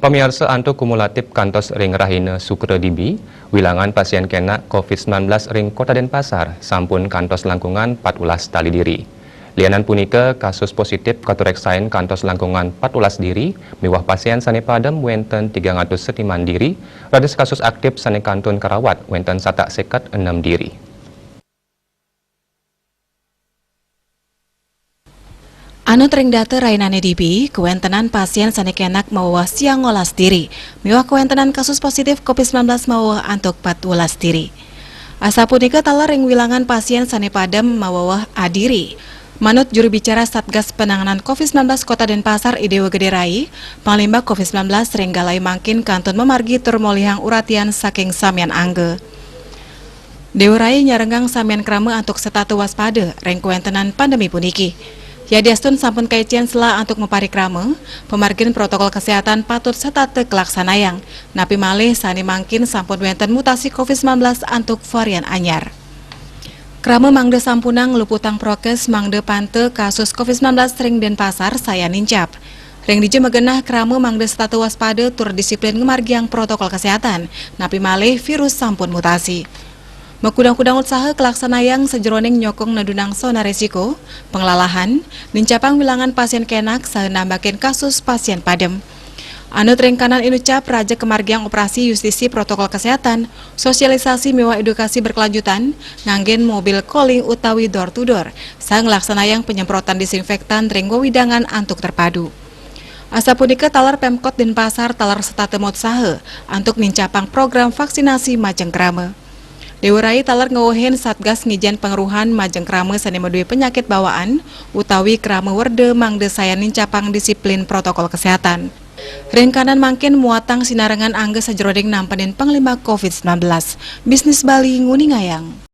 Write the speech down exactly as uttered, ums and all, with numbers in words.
Pamiarsa, antuk kumulatif kantos ring rahina Sukra dibi, wilangan pasien kenak covid sembilan belas ring Kota Denpasar sampun kantos langkungan empat belas tali diri. Lianan punika, kasus positif katureksain kantos langkungan empat belas diri, miwah pasien sane padem wenten tigang atus setiman diri, ratus kasus aktif sane kantun karawat wenten satak seket enem diri. Anut ring data rainane dibi, kawentenan pasien sane kenak maweweh siangolas diri, miwah kawentenan kasus positif covid sembilan belas maweweh antuk empat belas diri. Asapunika taler ring wilangan pasien sane padem maweweh adiri. Manut juru bicara Satgas Penanganan covid sembilan belas Kota Denpasar, I Dewa Gede Rai, panglimbak covid sembilan belas ring galai mangkin kantun mamargi tur molihang uratian saking samian angga. Dewa Rai nyarenggang samian krama antuk setata waspada ring kawentenan pandemi puniki. Yadiastun sampun kaicen sela antuk maparikrama, pamargin protokol kesehatan patut setata kalaksanayang, napi malih sane mangkin sampun wenten mutasi covid sembilan belas antuk varian anyar. Krama mangda sampunang ngluputang prokes mangda panta kasus covid sembilan belas ring Denpasar sayan nincap. Ring dija magenah krama mangda setata waspada tur disiplin ngamargiang protokol kesehatan, napi malih virus sampun mutasi. Makudang-kudang utsaha kalaksanayang sajeroning nyokong nedunang sona resiko, penglalahan, nincapang wilangan pasien kenak saha nambakin kasus pasien padem. Anut ring kanan inucap, raja kamargiang operasi justisi protokol kesehatan, sosialisasi miwah edukasi berkelanjutan, nganggen mobil calling utawi door to door, saha nglaksanayang penyemprotan disinfektan ring wewidangan antuk terpadu. Asapunika taler Pemkot Denpasar taler setata mautsaha antuk nincapang program vaksinasi majeng krama. Dewa Rai taler ngwewehin Satgas ngijen pangruhan majeng krama sane madue penyakit bawaan utawi krama werda mangda sayan nincapang disiplin protokol kesehatan. Ring kanan mangkin muatang sinarengan angga sajeroning nampenin panglimbak covid sembilan belas. Bisnis Bali nguningayang.